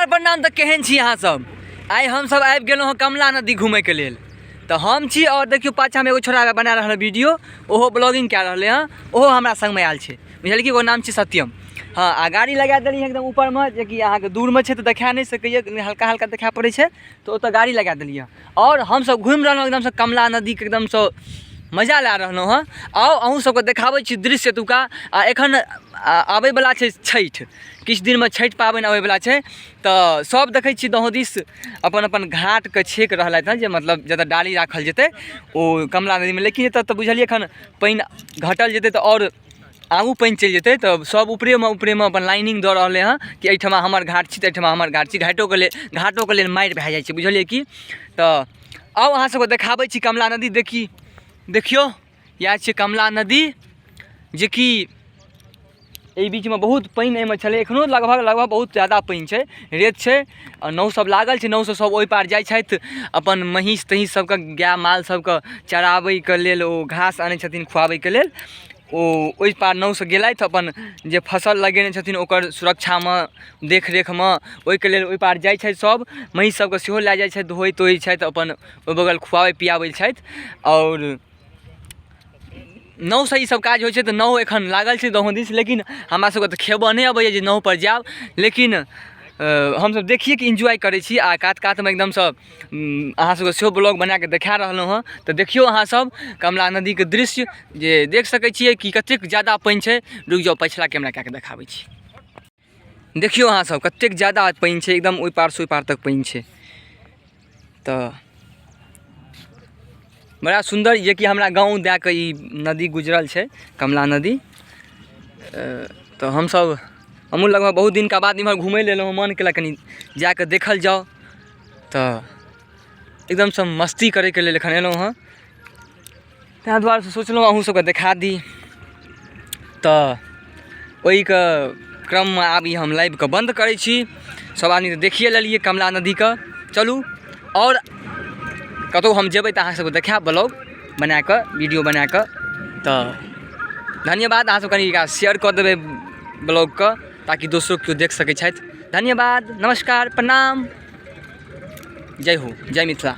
नमस्कार प्रणाम। तऽ केहन छी अहाँ सब? आइ हमसब आबि गेलहुँ हँ कमला नदी घुमैके लेल। तऽ हम छी आओर देखियौ पाछाँमे एगो छोड़ा बना रहल वीडियो, ओहो ब्लॉगिंग कए रहलै हँ, ओहो हमरा सङ्गमे आयल छै, बुझलियै कि? ओकर नाम छै सत्यम। हँ, आ गाड़ी लगा देलियै एकदम ऊपरमे, जेकि अहाँके दूरमे छै तऽ देखा नहि सकैए, हल्का हल्का देखा पड़ै छै। तऽ ओतऽ गाड़ी लगा देलियै आओर हमसब घुमि रहलहुँ एकदमसँ कमला नदीके, एकदमसँ मजा लए रहलहुँ हँ। आउ, अहूँ सबके देखाबै छी दृश्य एतुका। आ एखन आबैवला छै छठि, किछु दिनमे छठि पाबनि अबैवला छै। तऽ सब देखै छियै दहो दिस अपन अपन घाटके छेक रहलथि हँ, जे मतलब जतऽ डाली राखल जेतै ओ कमला नदीमे। लेकिन एतऽ तऽ बुझलियै एखन पानि घटल जेतै तऽ आओर आगू पानि चलि जेतै। तऽ सब उपरेमे उपरेमे अपन लाइनिंग दऽ रहलै हँ कि एहिठमा हमर घाट छी तऽ एहिठमा हमर घाट छी। घाटोके लेल मारि भए जाइ छै, बुझलियै की? तऽ आउ, अहाँ सबके देखाबै छी कमला नदी। देखी, देखियौ, इएह छै कमला नदी, जेकि एहि बीचमे बहुत पानि एहिमे छलै। एखनो लगभग लगभग बहुत जादा पानि छै, रेत छै आओर नाव सब लागल छै। नावसँ सब ओहि पार जाइ छथि, अपन महींस तहींस सबके, गाय माल सबके चराबैके लेल ओ घास आनै छथिन खुआबैके लेल। ओ ओहि पार नावसँ गेलथि, अपन जे फसल लगेने छथिन ओकर सुरक्षामे, देखरेखमे, ओहिके लेल ओहि पार जाइ छथि सब। महींस सबके सेहो लए जाइ छथि, धोइ तोइ छथि, अपन ओहि बगल खुआबै पियाबै छथि आओर नावसँ ई सब काज होइ छै। तऽ नाव एखन लागल छै दहो दिस, लेकिन हमरा सबके तऽ खेबऽ नहि अबैए जे नावपर जायब, लेकिन हमसब देखिएके इन्जॉय करै छी। आओर कात कातमे एकदमसँ अहाँ सबके सेहो ब्लॉग बनाकऽ देखा रहलहुँ हँ। तऽ देखियौ अहाँ सब कमला नदीके दृश्य, जे देख सकै छियै कि कतेक जादा पानि छै। रुकि जाउ, पछिला कैमरा कए कऽ देखाबै छी। देखियौ अहाँ सब, कतेक जादा पानि छै, एकदम ओहि पारसँ ओहि पार तक पानि छै। तऽ बड़ा सुन्दर, जेकि हमरा गाँव दए कऽ ई नदी गुजरल छै, कमला नदी। तऽ हमसब, हमहूँ लगभग बहुत दिनका बाद इमहर घुमै लए एलहुँ। मन केलक कनि जाकऽ देखल जाउ। तऽ एकदमसँ मस्ती करैके लेल एखन एलहुँ हँ, ताहि दुआरे सोचलहुँ अहूँ सबके देखा दी। तऽ ओहिके क्रममे आब ई हम लाइवके बन्द करै छी। सब आदमी तऽ देखिए लेलिए कमला नदीके। चलू, आओर कतहु हम जेबै तऽ अहाँ सबके देखायब ब्लॉग बनाकऽ, वीडियो बनाकऽ। तऽ धन्यवाद। अहाँ सब कनि एकरा शेयर कऽ देबै ब्लॉगके, ताकि दोसरो केओ देख सकै छथि। धन्यवाद, नमस्कार, प्रणाम, जय हो, जय मिथिला।